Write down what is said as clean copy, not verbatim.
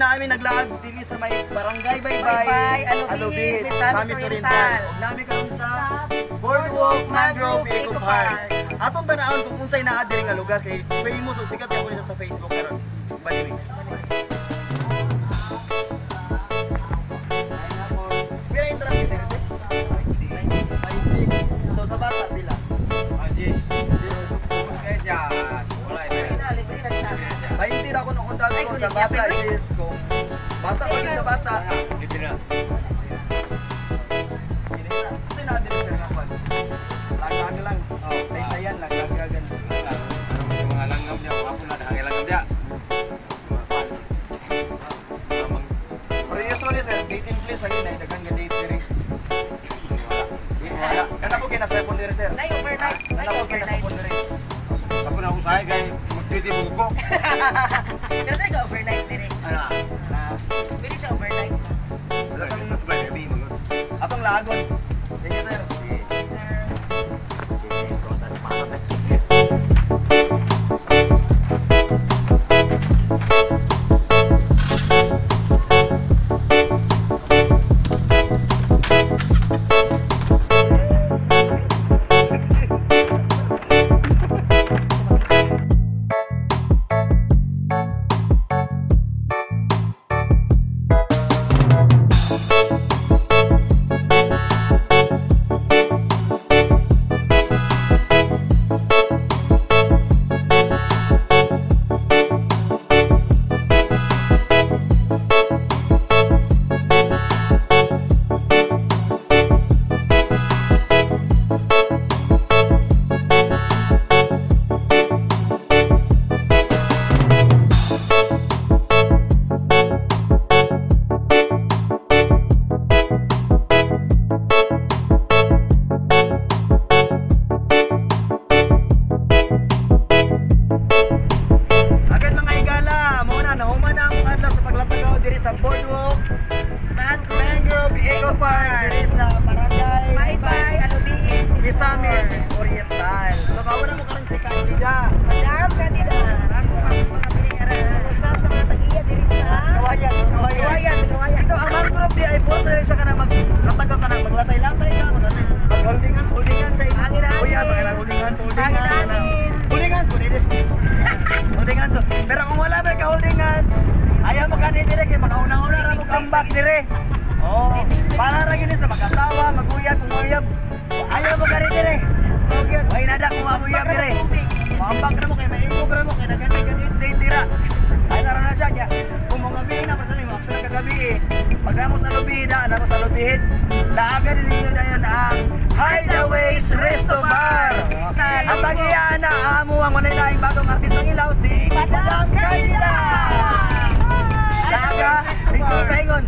namin naglaag dinhi sa may Barangay Baybay, Alubid, Alubid, Misamis Oriental. Ug nami karon sa Boardwalk Mangrove Eco Park. Atong tan-awon kung unsay naa diri nga lugar kay famous o sikat kay siya sa Facebook karon. Baliwi. Pila interest diri? So sa bata pila? Ajis. Focus kayo siya. Wala eh. Libre na siya. 20 ra ko nung kung ko sa bata is kung bata o sa bata. Libre na. Kasi naa diri sir nga kwan. Laglag lang. Oh, taytayan laglagan. Yung mga langgam niya, hapon na dahang langgam niya. Pero usually sir, dating place lagi na daghan nga date diri. Wala. Kana ko kinasepon diri sir. Nay overnight. Nay Kana ko overnight. kinasepon diri. Ako na usahay kay mag-duty mo ko. Pero nay overnight dire. Ano? Pwede siya overnight. Wala kang atong lagon. Thank you sir. Sir. Okay, Agad mga higala, mo na nahuman na ang adlaw sa paglatagaw diri sa Boardwalk Mangrove Eco Park diri sa Barangay Baybay, Alubid, Misamis Oriental. So kauna mo karon si Candida. Madam Candida, ako ang mga pinayara. Usa sa mga tag-iya diri sa Kawayan, Kawayan. Kawayan, Kawayan. Ito ang mangrove di ay po sa siya ka na maglatagaw ka na maglatay-latay ka, mag holding hands, holding hands sa inyo. Hangin-hangin. Kuya, mag holding hands, holding hands. Hangin-hangin. Holding hands, holding hands. Holding hands. Pero kung wala ba ka holding hands, ayaw mo kani dire kay makauna-una ra mo comeback dire. Oh, para ra gyud sa mag-asawa, maguyab, kumuyab. Ayaw mo kani dire. Way nada kung mamuyab dire. Maambak ra mo kay maimog ra mo kay nagani-gani date dira. Ay nara na siya kaya kung mga gabi na pasali mo actually kagabi eh. Pag namo sa lubida, namo sa lubid, daagan ninyo dayon ang Hideaways Resto Bar. Ang tagiya na amo ang walay laing bagong artistang ilaw si Madam Candida. Daga, ikaw paingon.